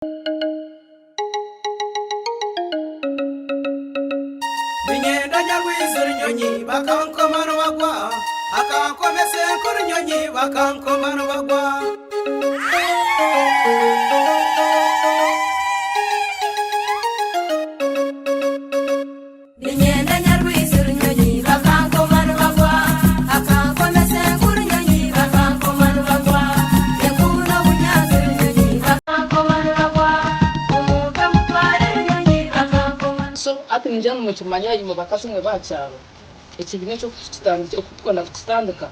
Niinyenda Nyarwizi Runyonyi bakankoma nibagwa, Akankomesa enku Runyonyi bakankoma nibagwa. Niinyenda Nyarwizi Runyonyi bakankoma nibagwa, Akankomesa enku Runyonyi bakankoma nibagwa, Enku n'obunyaatsi Runyonyi bakankoma nibagwa, Omumpe mutware Runyonyi bakankoma. So hati ningira ngu mukimanya imwe bakazi mwe b'aha kyaro, ekibiina eki oku tukitandikire, oku turikwenda kukitandika,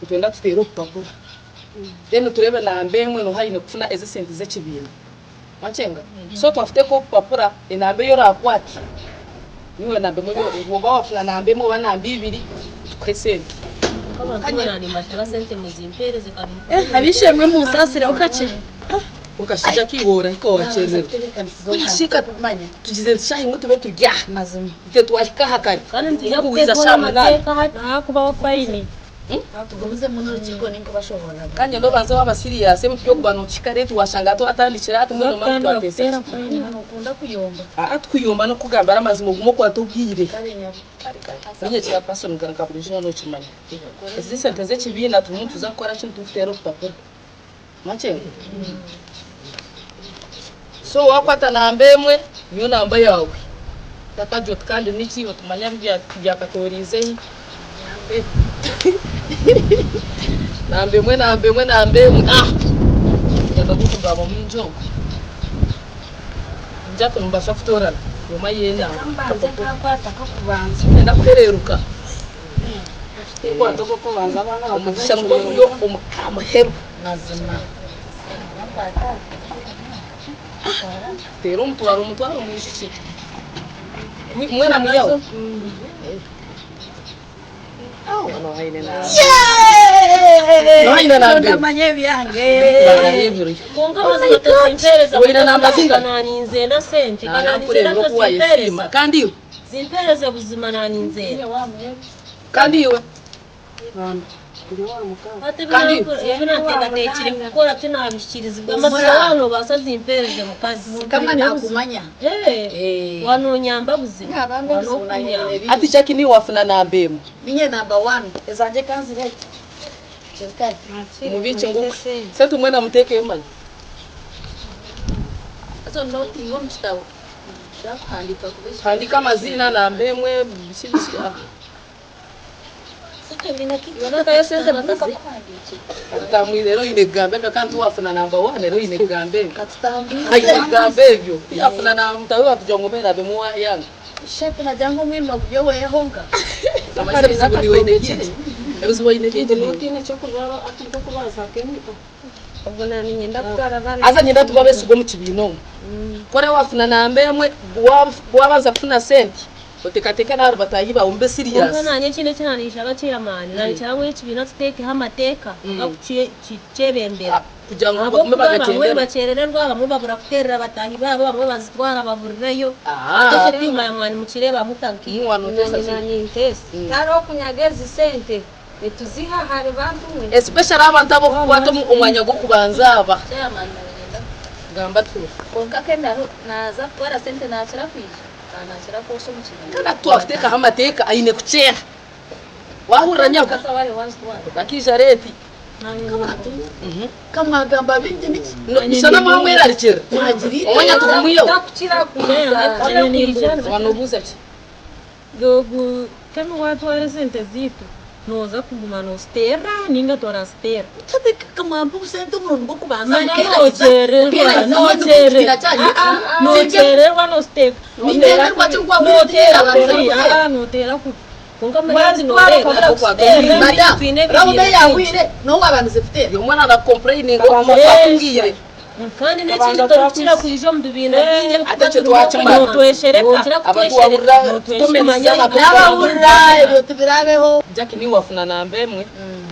nitwenda tuteere obupapura then tureebe namba emwe nooha aine kufuna ezi esente z'ekibiina. Wakyenga? So twakuteeka obupapura, enamba ei oraakwate niiwe namba emwe oba waafuna namba emwe oba namba ibiri, tukuhe esente. Ab'eishe-emwe munsaasireho kakye. Okashaija kaiwe orahika wakyerererwa. Okashika tugize nti shaaha emwe tube turi aha. Itwe twahika aha kare. Kuhwiza shaaha munaana. Kandi nyenda obanze waaba serious ebintu by'okuba nookihika late waashanga twatandikire aha mbwenu noomanya ngu twateesa ki. Aa tikuyomba n'okukugambira amazima ogume okwate obwire. Niinye chairperson nka buriijo nookimanya. Ezi esente z'ekibiina turimu nituza kukora ki nitukuteera obupapura. Makye? So waakwata namba emwe niyo namba yaawe. Otakagira oti kandi niki otumanya abu byakatooriize hi. Namba emwe namba emwe namba emwe ah! Omuyaga gukugamba mwingi ogu. Ningira ati nimubaasa kutoorana buri omwe ayihe enamba. Mbanze nkakwata ak'okubanza. Niinyenda kuhereeruka. Kwata ogw'okubanza abaana Omugisha nigwo guri omu kamuheru. Mazima. Teera omutwaro omutwaro omwishiki. Mwena muri aho? Ndamanya ebyange. Kwonka mazima tozimpereza Oine namba zingana? Naninzenda sente Nakureebera oku wayesiima. Kandi iwe? Zimpereze buzima naninzenda. Kandi iwe? Hati ebi nateekateekire kukora tinabihikiirizibwa. Amazima waaba noobaasa zimpereze mukazi. Mukama nakumanya. Waaba noonyamba buzima. Waaba n'okunyamba. Hati Jackie niiwe wafuna namba emwe. Ninye namba one. Ezangye kanzireete. Mubiikye ngu sente mwena muteekeyo manya. Haza onotinge omu kitabo. Handiika amaziina, namba emwe, biki biki. Reero oine kugamba ebyo kandi tiwafuna namba one reero oine kugamba ebyo. Oine kugamba ebyo. Tiyafuna namba mutaahi waawe kugira ngu obe namba wayanga. Amazima ebizibu niiwe oine bingi. Ebizibu oine bingi niiwe. Haza niinyenda tube abeesigwa omu kibiina omu. Ku oraabe waafuna namba emwe, waabanza kufuna sente, oteekateeke n'ahari bataahi baawe mube Kwonka serious. naanye ekindi eki naanishaba chairman, naanishaba ngu ekibiina tuteekeho amateeka g'okukyebembera. Kugira ngu bagume Ahabw'okuba bamwe bagagyendera. nibakyerererwa, abamwe babura kuteerera bataahi baabo, abamwe bazitwara baburirayo. Hati ekyo timanya mwaba nimukireeba muta nkaimwe? Waaba nooteesa ki? Naanye ninteesa. Tihariho kunyaga ezi sente. Nituziha ahari bantu mwe. Especially abantu abokukwata omwanya gwokubanza aba. Gamba tuwe. Kwonka Kendall naza kutwara sente nakira kwija kandi nakira kwosha omu kibiina. Kandi hati twakutekaho amateeka aine kukyeha. Wahurira nyabo? Otakiija late. Ka mwagamba bingi niki? Shana mwamwerarikirira. Omwanya tugumwiheho. Takukira kwija. Wanobuuza ki? Ogu Kemi waatwara esente zaitu nooza kuguma nooziteerera nainga toraziteera? Kamwampa obusente omurundi gw'okubanza Manya nookyererwa, nookyererwa nooziteeka. Nooteera kubi, aa nooteera kubi. Kwonka murinzi Wazitwara nooreeba okabura kuziteerera. Madam, twine round ebibiina bingi. eyahwire nowe wabandize kuteera. Omwana arakucomplaininga okwakubwire. Kandi n'ekindi torikukira kwija omu bibiina bingi ebirikuba Ate ekyo birimu twakimara. Nootweshereka. Nookira Abantu kutweshereka. wahurira comments z'abantu. Nabahurira ebyo tibirabeho. Jack niiwe wafuna namba emwe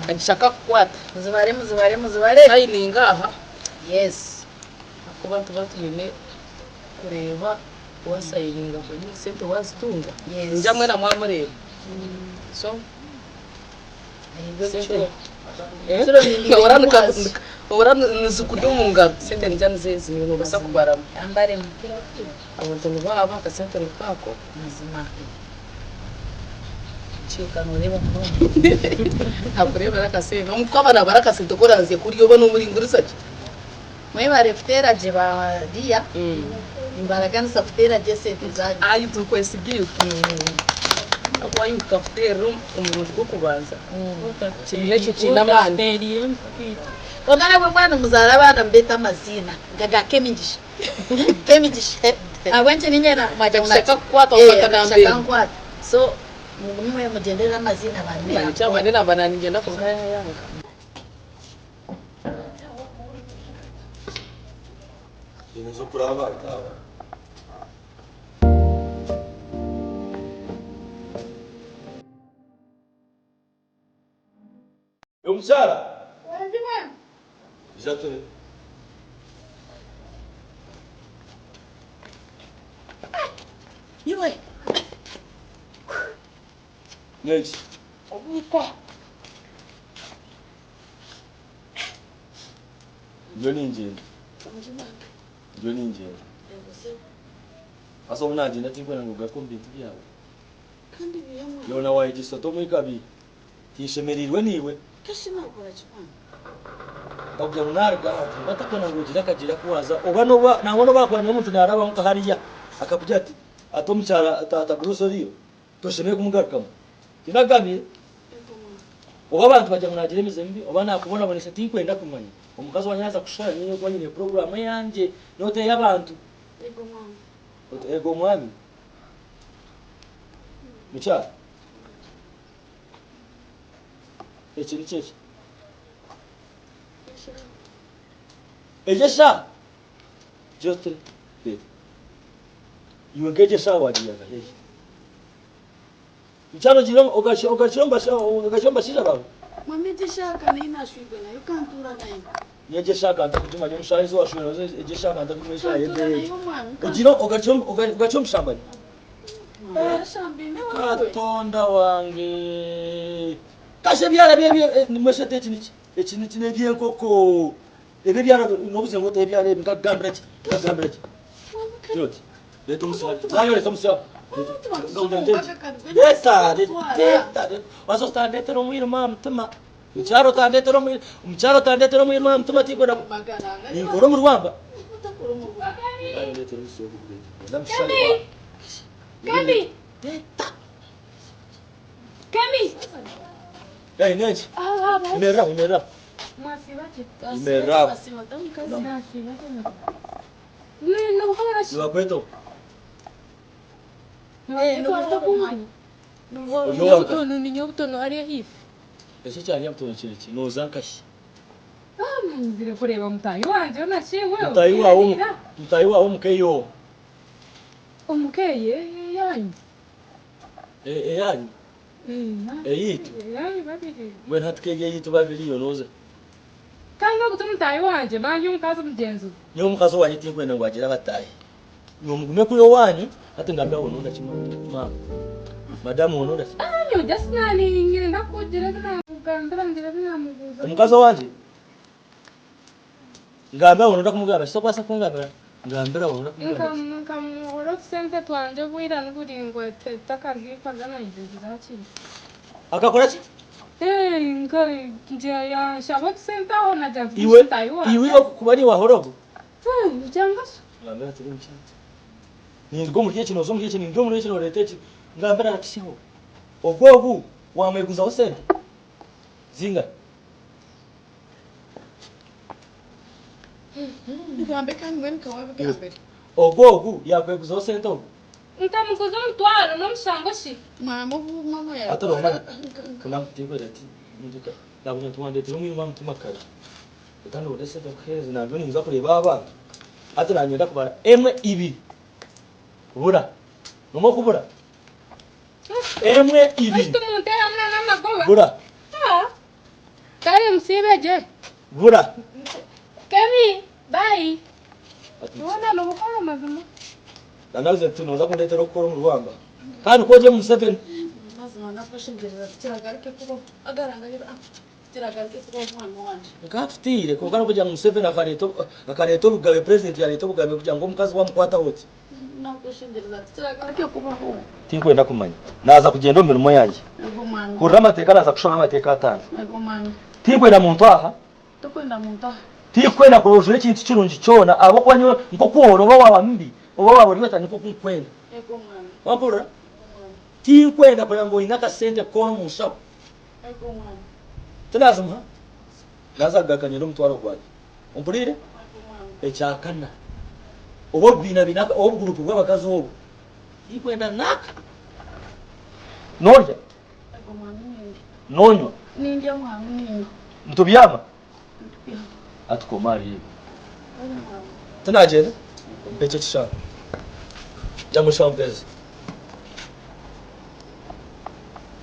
kagisha kakukwata. Muzibare muzibare muzibare. Sayininga aha. Yes. Ahakuba nituba twine kureeba wasayininga kwenyini sente wazitunga. Yes. Ningira mwena mwamureeba. So Ohurira nizikurya omu ngaro, sente niija nizeezi niiwe noobaasa kubaramu. Abantu nibaaba akasente nikaako. Akureebera akasente, omuntu ku aba naabara akasente ku oranzye kurya oba noomuringuriza gye. Mwebare kuteera gye ba dear, nimbaraganisa kuteera gye esente zanyu. Ayi tukwesiga iwe ahakuba iwe tukakuteerera omurundi gw'okubanza ekibiina ekyo kiine amaani. Kwonka nabwo mwaba nimuzaara abaana mubeete amaziina nka ga Kemigisha, Kemigisha ahabw'enki niinyenda kumanya ngu Akagisha kakukwata eh, akagisha kankwata so mugume mugyendere amaziina Manya kyaba namba nanye niinyenda kuruga yanga. Omukyara ija ture. Iwe. N'enki? Obuuka. Ndiyo ningyenda. Ndiyo ningyenda. Haza obu naagyenda tinkwenda ngu ogaruke omu bintu byawe. Yoona waayegyesa ota omu ikabi? Tinshemereirwe naiwe. Nkakugira ngu naaruga aha timba ntakwenda ngu ogire akagyera aku waaza. Oba noba nangwa n'obu haakuba hariyo omuntu naarabaho nka hariya akakugira ati ati omukyara taata Bruce oriyo, toshemereire kumugarukamu. Tinakugambire? Oba abantu bagira ngu naagira emize mibi oba naakubonabonesa tinkwenda kumanya. Omukazi wangye yaaza kushwera niinye kuba nyine puroguraamu eyangye not ey'abantu. Oti eego mwami. Mukyara, eki nikyo eki? Egyo eshaaha gira oti reeba. Iwe nk'egyo eshaaha waagiiha hehi? Mukyara ogiire ogarukire omu bashaija baawe? Mama egyo eshaaha ka nayo naashwirwe nayo ka ntuura nayo. Nyowe egyo eshaaha ka ntakugimanya omu shaaha ezi waashwirwe nazo egyo eshaaha ka ntakugimanya eshaaha Ka ntuura y'embeera nayo egyo. mwami ka Ogiire ogarukire omu bushambani? Narashambaine wawe. Katonda wange! Kasha ebyara bye nimweshweta eki niki? Eki niki n'eby'enkoko. Ebi ebyara n'obuze ngu oteho ebyara ebi nkakugambira ki? Nkakugambira ki? Gira oti reeta omusyo zaayo reeta omusyo Reeta reeta waza otandeetera omwirima aha mutima. Mukyara otandeetera omwirima mukyara otandeetera omwirima aha mutima tinkwenda ninkora omu rwamba. Reetera omusyo ogu Kemi! Kemi! Kemi! Hey, nenki? Imerera, imerera. Imerera. Nibakweta oku. Ori owanka. Ninyobutono hariya ahaifo. Eki ekya Nyabutono kiri ki? Nooza nkahi? Nzire kureeba mutaahi wangye onakye we. Mutaahi waawe mutaahi waawe omuka ey'oha? Omuka eyanyu. Eyanyu? Eyaitu? Eyanyu babiri. Mbwenu hati ka eri eyaitu babiri iwe nooza hi? Kandi ogu ti mutaahi wangye, manya omukazi mugyenzi we. Nyowe omukazi owangye tinkwenda ngu agire abataahi. Iwe mugume kuri owanyu, hati ngambe aho nonda ki maama? Madamu nonda ki? Nyowe just nanyenda kugira ebi namugambira ngira ebi namubuuza. Omukazi owangye? Ngambe aho nonda kumugambira ki? Tokubaasa kungambira? Ngambira aho nonda kumugambira ki? Nkamuhora otusente twangye obwira niburingwa takazimpaga naija hakiri. Akakora ki? Yanshaba otusente aho nagira nti Iwe mutaahi wangye. iwe kuba niiwe wahora ogwo? Kyanga shi. Ngambira ati Rinki, ninduga omuri eki nooza omuri eki, ninduga omuri eki nooreeta eki. Ngambira ati Siho, ogwo ogu waamweguzaho sente zingahi? Bigambe kandi mbwenu nka waabigambire. Ogwo ogu yaakweguzaho sente ogu? Nkamuguza omutwaro n'omushango shi? Maama obu maama Hati noomanya, ku naamuteebereza ati, nduga, naakugira nti wandeetera omwirima aha mutima kare. Reka ndonde esente nkuheereze nabyo ninza kureeba abantu. Hati nanyenda kubara emwe ibiri bura. Nomwe okubura? Emwe ibiri Baitu munteeramu na n'amagoba. bura. Kare musiibe gye. Bura. Kemi, bye. Wona nobukora mazima. Nanabuze nti noza kundetera okukora omu rwamba. Kandi ku ogye omu Museveni. Mazima nakweshengyereza tikiragaruke kubaho. Agarangabira. Kiragaruke kubaho omwana wangye. Nkatutiire kwonka n'okugira ngu Museveni akareeta akareeta obugabe president yareeta obugabe kugira ngu omukazi wamukwataho oti. Nakweshengyereza tikiragaruke kubaho. Tinkwenda kumanya. Naaza kugyenda omu mirimo yangye. Ego mwami. Hurira amateeka naaza kushoma amateeka atano. Ego mwami. Tinkwenda muntu aha. Tokwenda muntu aha. Tinkwenda kurora ojwire ekintu kirungi kyona ahabw'okuba nyowe nk'oku ori oba waaba mubi oba waaba ori ota nikwo oku nkwenda. Ego mwami. Wampurira? Tinkwenda kureba ngu oine akasente koona omu nshaho. Tinazimuha, naaza kugaruka nyende omutwaro gwangye. Ompuriire? Ekyakana, obu obubiina biine obugurupu bw'abakazi obu, tinkwenda naaka. Noorya? Noonywa? Nitubyama? Hati koma ahari ebi. Tinagyenda? Mpa ekyo ekishaho. Jangu nshaho mpereze.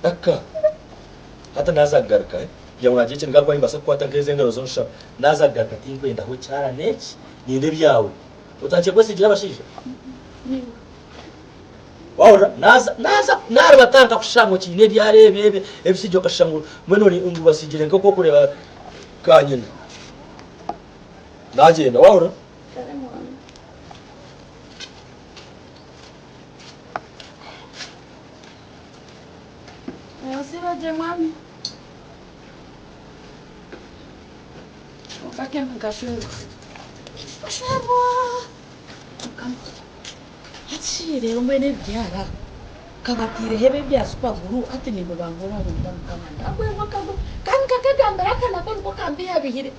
Aka. Hati naaza kugaruka kugira ngu naagira eki ngaruka nimbaasa kukwata nk'ezi engaro z'orushaho. Naaza kugaruka tinkwendaho ekyara n'eki, niinyenda ebyawe. Otandikire kwesigira abashaija? Wahurira? Naaza naaza naaribata nkakushusha ngu kiine ebyara ebi ebi ebisiigire okashusha ngu mbwenu ori ngu basiigire nk'oku orikureeba kanyina. Naagyenda wahurira? Osiibe gye mwami. Kwonka kembe nkashwerwa. Nkashwerwa! Mukama. Hati reero mbwenu ebibyara nkabataireho ebi ebya super glue hati nibibanguura ngu Mukama ndagwerwa akagwe kandi nkakagambira aka nako niko kambihabihire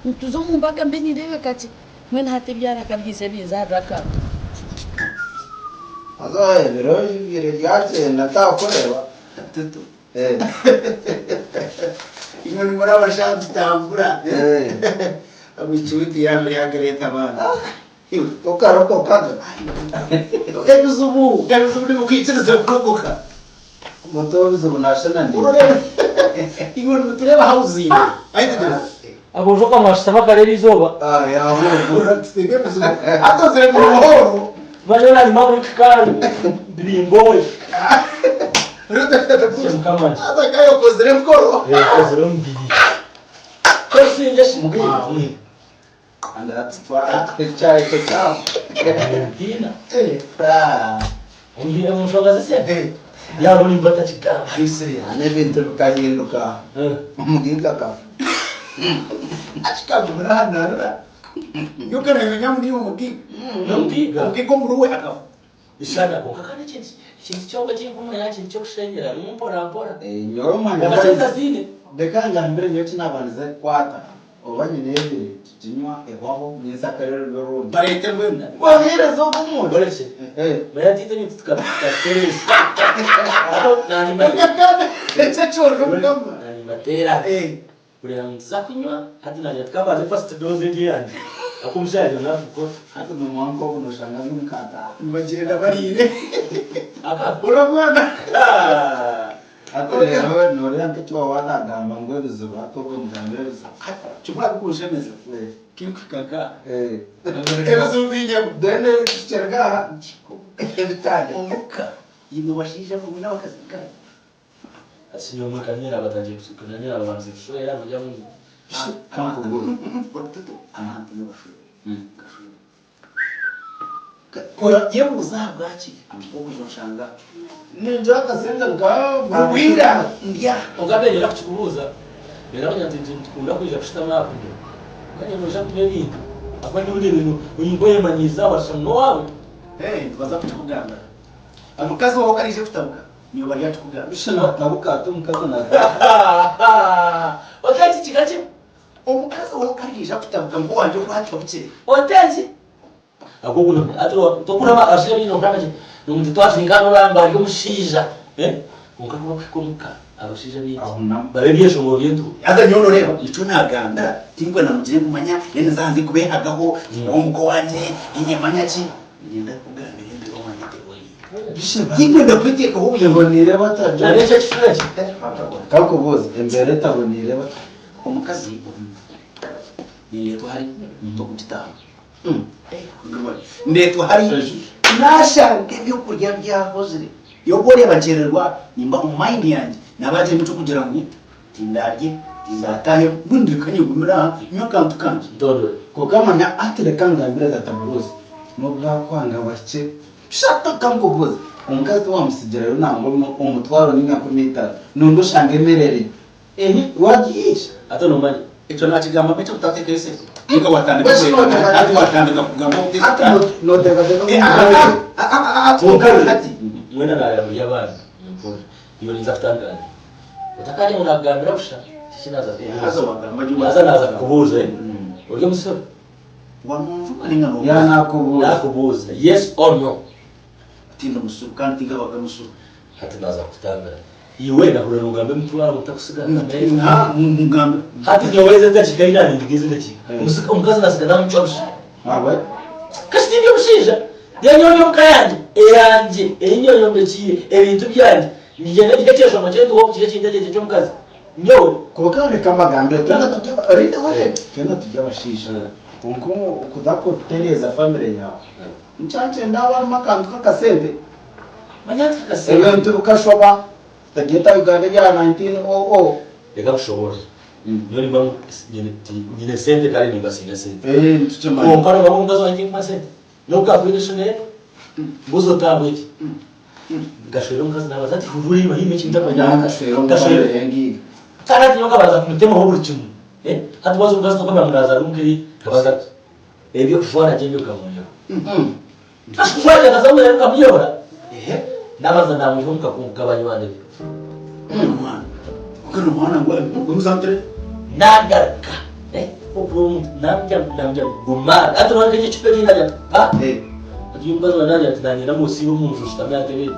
nituza omu mbaga mbe nindeebeka gye mbwenu hati ebyara kabyize binzaarire akantu. Haza ebiro bibiri byagyenda ntakureeba. Tutu. Imwe nimuraba shaaha tutambura. Omwishiki waitu yabireeta abaana. Tokarokokaga? Ebizibu, ebizibu nibikwikiriza kurokoka. Omuntu w'ebizibu naashana nde? Iwe nitureeba housing. Aboojo okamwashutama kare eriizooba. Tuteeka ebizibu. Hati ozire mu buhooro. Manya nanyuma buri kikaari birimboye. Mukama. Haza kayo okozire emikoro. Okozire omubiri. Kosinge shi. N'ebintu bikahinduka omugiga akafa. Akikagumira aha narira. Nyowe nkareeba nyamu niiwe omugiga. Omugiga? Omugiga omuri we akafa. Ishana kwonka kandi ekintu ekintu kyonka ekinkumanya ekintu ky'okushenyera ni mpora mpora. Nyowe omwanya Kwonka sente aziine. Reka ngambire nyowe eki naabandize kukwata oba nyine ebiri tuginywa ehwaho nyensyakare ribe orundi. Bareete mbwenu. Oheereze ogwo omuntu. Orekye. Manya nti itwe ebintu tukabitereeza. Naanye mbateera. Kureba ngu nituza kunywa hati nagira ati kambanze first dose egi eyangye ahakuba omushaija yagira ngu naakukora. Hati nomuha nk'obu noshanga ndi mukaataaha. Nibagyenda bariire. Ora mwana. Hati reero noreeba nk'eki waaba nagamba ngu ebizibu hati obwo omugambira ebizibu. Hati kimwe abikunshemeza kinkuhika nkaha. Ebizibu binyemu. Then tukiruga aha ebitandika. Omuka imwe bashaija mwe mwine abakazi nkahe? Hati nyowe kanyine abatangiye kanyine ababandize kushwera nibajya ngu Abantu nibashwera. Kora yebuuza ahabwaki obuza oshanga. Ningira akasente nka Bwira ndya. Kwonka benyine kukikubuuza benda kugira nti nitukunda kwija kushutama aha kunywa. Kanyine noija kunywa ebintu ahakuba nyowe ndeeba ori nk'oyemanyiize aha washusha ngu n'owaawe. Nibaza kukikugambira. Omukazi waawe ku araije kutabuka niiwe bari akikugambira. Bishi natabuka ata omukazi natabuka. Otenki kika ki? Omukazi waawe ku ariija kutabuka nk'owangye oku atabukire. Otenki? Tokuraba abashaija baingi nokugamba nti omuntu twazinga hanu oramba ari omushaija kwonka ku barikuhika omuka abashaija baingi baba ebyeshongoro by'entuuha. Haza nyowe noreeba nikyo nagambira tinkwenda mugire ngu manya mbwenu nza nze kubehagaho omuka owangye ninye manya ki niinyenda kukugambira embeera owangye teboniire tinkwenda kweteekaho obwire. Eboniire bata John? Nari ekyo ekifura eki. Kankubuuze embeera etaboniire bata? Omukazi nindeetwa hari tokugitaaha. Ndeetwa hari nashanga ebyokurya byahozire yobu oreeba nkyererwa nimba omu mind yangye naba ngiine ekyokugira ngu tindarye. Ndataahe mbwenu reka nyegumire aha nywe akantu kangye. Kwonka manya hati reka ngambire tata Bruce nobu bwakwanga bahikye shatu kankubuuze omukazi tiwamusigirayo nangwa omutwaro ninga 50 nondi oshanga emere eriyo ehe wagihiisha. Hati nomanya. Ekyo nakigamba mbe kyokutateekayo sente ninga watandika hati watandika kugamba Hati noteekateeka Kwonka mwena naareba muri abaana iwe ninza kutandika nti otakaagira ngu naakugambira busha kiki naaza kukubuuza haza naaza kukubuuza ori omusoro naakubuuza yes or no tindi musoro kandi tinkabaga musoro hati naaza kukutambira iwe nahurira nogamba emitwaro mutakusiga hati nyowe ezi endakiika ahi nanindiga ezi endakiika omukazi nasiga namucwa busha kasi tindi omushaija Enyoonyo omuka yangye eyangye ei nyowe nyombekiire ebintu byangye nigyenda ngire ekyeshongo kyenduha okukira ekintu ekyo eky'omukazi nyowe. Kwonka reka mbagambire twena turi rinda wareeba twena turi abashaija kwonka okuza kutereeza family yaawe nikyankyenda haaba harimu akantu kakasente Manya hati akasente. Ebintu bikashoba Tutagyeta Uganda ebya 1900. Reka nkushoboorore nyowe nimba nyine sente kare nimba siine sente Nitukimanya. Kwonka noba omukazi wangye tinkumuha sente. N'obu kaakuba eshonga ye, mbuuza otaabwa eki. Nkashwera omukazi naabaza ati hurura enyima haine eki ntakumanya. Naakashwera omukazi engiiga. Kandi hati nyowe nkabanza kumutemaho buri kimwe. Hati waaza omukazi tokamanya ngu naazaarwa omuka ei, nkabanza eby'okujwara gye ebyo nkamwihaho. Kujwara gye nkaza omu nkamwihora, naabanza naamwiha omu kakungu k'abanywani be. Naagaruka Guma hati noona nk'eki ekicupa eki ndarya pa hati omukazi wange naagira ati naanye namu osiibe omu nju oshutame aha ntebe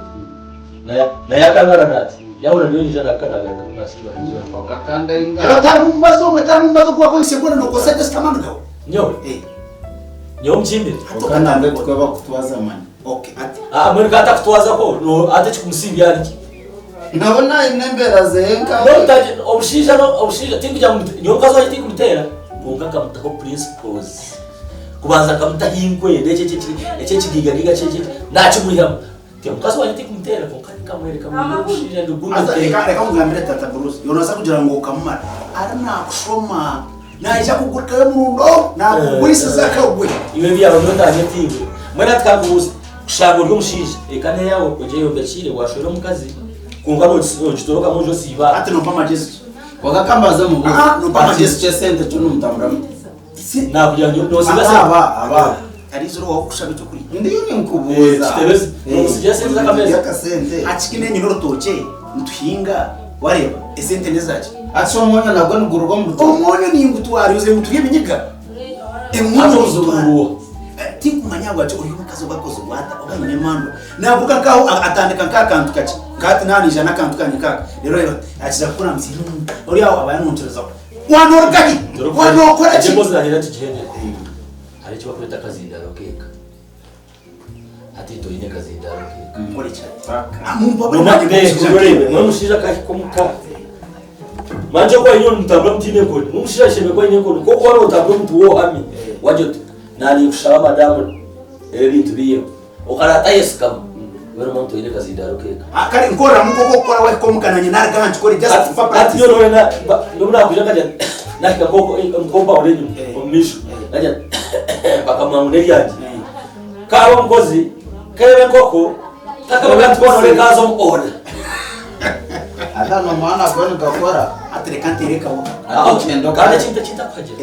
naye akangarana ati yaahurira nyowe nyija nagaruka nagaruka nasiiba Nyowe nyowe omukimbire mbwenu ka atakutwazaho hati ekikumusiibya ari ki? Ndabona aine embeera ze nka. Obushaija obushaija tinkugira ngu nyowe omukazi wangye tinkumuteera kwonka nkamutaho principles kubanza nkamutaho inkwenda eki eki eki ekigigagiga ki eki nakimwihamu ti omukazi wangye tinkumuteera kwonka nkamwereka ngu ndi omushaija ndi Haza reka reka nkugambire tata Bruce iwe noobaasa kugira ngu okamumara ari naakushoma naija kugurukayo omurundi ogu naakugwisiza akagwe. Iwe ebyawe nyowe ntanyeta iwe mbwenu hati kankubuuze Kushanga ori omushaija, eka n'eyaawe ogyeyombekiire, waashwera omukazi, kwonka noogitorokamu oije osiibe aha. Hati nompa amagezi ki? Kwonka ka mbanze mubuuze, Ah, nompa ati amagezi ki? ky'esente kyo nomutambura muta? Naakugira ngu noosiga sente. Aba, aba. Hariizooba wakushaba ekyokurya. Ndiyo ninkubuuza. Kitebezi, nomusigira sente z'akameeza? Akasente. Hati nyine orutookye nituhinga, wareeba esente n'ezaki? Hati shi omwonyo nagwo niguruga omu rutookye? Omwonyo ningutwara, oizire ngu turye ebinyiga? Hati oruzoba Tinkumanya ahabwaki ori omukazi oba akozirwe ata oba aine emandwa. Naavuga nk'aho atandika nk'akantu kakye nk'ati naaba naija n'akantu kangye nk'aka reero oreeba akiza kukora nti ori aho aba yanonkyerezaho. Waanoruga hi? Waanokora ki? Egi emboozi naanye ngihendere. Hariho eki barikweta akazindaaro k'eka. Hati itwe oine akazindaaro k'eka. Nkore ki hati? Mbwenu omushaija akahika omuka. Manje oku aine nimutambura mutiine enkoni. Omushaija ashemereire kuba aine enkoni. Nk'oku waaba nootambura omuntu woohami, wagira oti naninkushaba madamu ebi ebintu biiheho. Okaraata ayesigama. Mbwenu omuntu oine akazindaaro k'eka. Ah, kare nkoreramu nk'oku okukora wahika omuka nanye naruga aha nkikore just Hati for hati practice. nyowe na n'obu nakwija nkagira nahika nk'oku nk'ompahura enyima omu maisho nagira bakamuha ngu n'eryangye. Kaaba omukozi keeba enkoko takaba katwara ore kaaza omu order. Hata n'omwana gwe nigakora. Hati reka nteere kawa. Kandi ekintu ekintakuhagira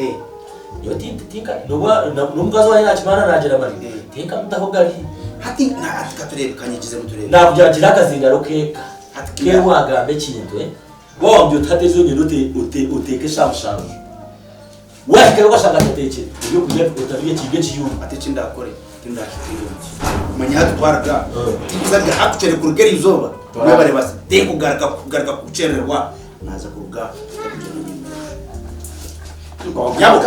nyowe tinka n'omukazi wangye nakimanya nagira mari tinkamutaho gari. Hati hati katureebe kanyigize mutureebe. Nakugira gira akazindaro k'eka ke wagamba ekintu waaba wamubwira oti hati ezo nyenda oteeke eshaaha mushanju wahikayo okashanga atateekire ebyokurya otabirya kiibe ekiyungu. Hati eki ndakore tindakiteera omu ki manya hati twaruga tinkuzaga hakukyere kuruga eri izooba mwebare basa tinkugaruka kugaruka kukyererwa naza kuruga nyabo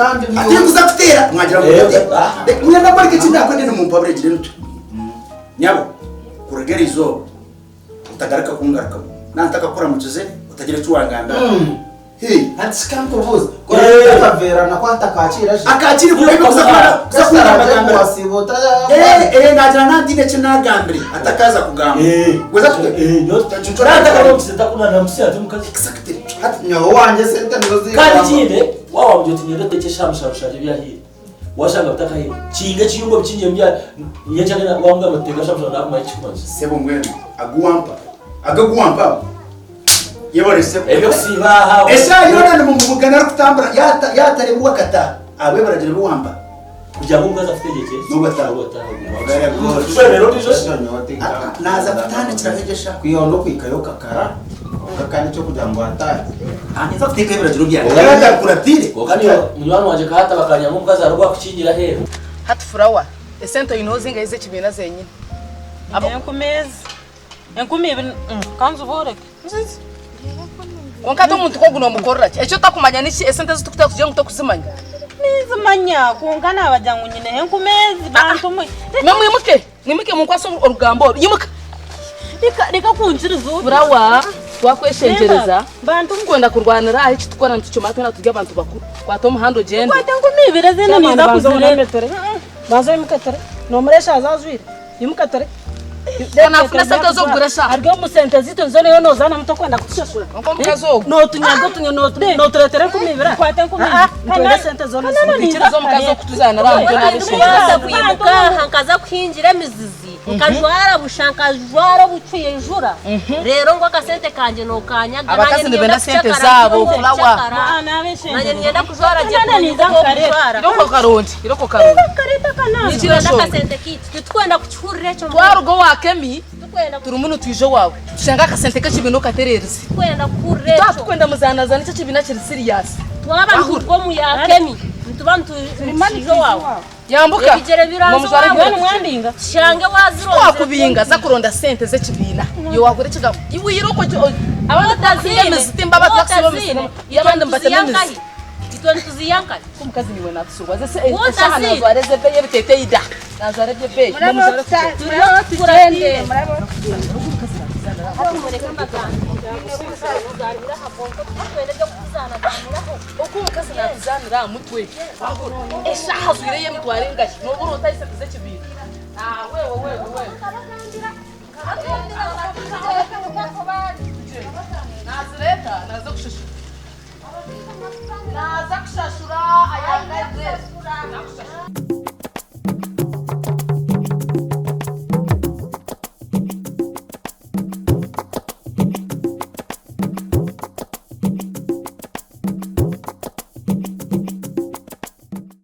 tinkuza kuteera mwagira ngu mwenda kworeka eki ndakore nimumpabure gire ntu nyabo kuruga eri izooba otagaruka kungarukamu nantakakuramukize otagira eki wangambira. Hati shi kankubuuze, ku oraabe akaveera nako atakakiira shi? Akakiire kuba kuza kuza kugambira. Wasiiba ota Eh eh nagira nantiine eki nagambire atakaza kugamba. Weza tuke. Exactly. Hati nyowe owangye esente nizo Kandi zikamba. ekindi waaba wamugira oti niinyenda oteekye eshamushamu shangye ebyahiire washanga bitakahiire kinga ekiyungu obikingye mubya nyenkya wamugamba oti teeka shamushamu nakumanya ekikumanyisa. Sebo mbwenu agu wampa ago agu wampa ago yebare sebo. Ebyokusiiba aha. Eshaaha yoona nimumubugana arikutambura yatareebwa akataaha ahabw'ebiragiro ebi wampa. Kugira ngu omukazi akutegyekye N'obu ataaha. Tushwere ondiijo shi? Naaza kutandikiraho egyo eshaaha. Kwihaho n'okuhikayo okakara kwonka kandi eky'okugira ngu ataahe. Ninza kuteekaho ebiragiro byange. Yaaba atabikuratiire. Kwonka niiwe munywani wangye kahati bakanya ngu omukazi hariho obu akukingira aheeru. Hati Furawa, esente oineho zingahi z'ekibiina zenyine? Enkumi ezi, 2000, ka nzibooreke. Nzizi. Kwonka hati omuntu nk'ogu noomukorera ki? Eki otakumanya niki? Esente ezi turikuteera kugira ngu tokuzimanya? Ninzimanya kwonka naabagira ngu nyineho enkumi ezi bantu mwe. Mwe mwimuke, mwimuke munkwase orugambo oru. Imuka! Reka kunkiriza otyo. Furawa, twakweshengyereza, titukwenda kurwanira aha eki tukora nitukimanya twena turi abantu bakuru. Kwata omuhanda ogyende. Kwata 2000 ezindi ninza kuzireeta. Banza oimuke ture. Noomureesha haza ajwaire. Imuka ture. Nafuna sente z'okugura eshaaha. Ari omu sente zaitu nizo niyo nozaana muto kwenda kutushashura. Kwonka omukazi ogu. Notunyaga otunye notureetera 20,000. Kwata 20,000. Nitwenda esente zoona Mwikirize omukazi ogu kutuzaanira aha mutwe n'ab'eshengye. Nkaza kwimuka aha nkaza kuhingira emizizi nkajwara busha nkajwara obucwi enjura reero ngu akasente kangye nokanyaga Abakazi nibenda sente zaabo, Flower. Nanye niinyenda kujwara gye kumanya oku okujwara. Iroko karungi, iroko karungi. Nikyo Nitwenda akasente kaitu titukwenda kukihurira ekyo. Twaruga owa Kemi turimu nitwija owaawe tushange akasente k'ekibiina okatereerize. Titukwenda kuhurira ekyo. Twaba tukwenda muzaanazana ekyo ekibiina kiri serious. Twaba nituruga omu ya Kemi nituba nitwija owaawe. Yambuka. Ebigyere biranze owaawe tushange wazironzire. Twakubinga za kuronda sente z'ekibiina. Iwe wakora ekigambo. Iwe iroko abandi tibakusiba emizi timba abandi tibakusiba emizi. Abandi nibatema emizi. Itwe nituziiha nkahi? Omukazi niiwe naatusurwaza eshaaha naajwara ez'ebeeyi ebiteeteeyi da naajwara eby'ebeeyi. Ogu omukazi naatuzaanira aha mutwe. Eshaaha ajwaire ey'emitwaro engahi? Noobura ota esente z'ekibiina? Naazireeta naaza kushashura. Naaza kushashura ayanga address.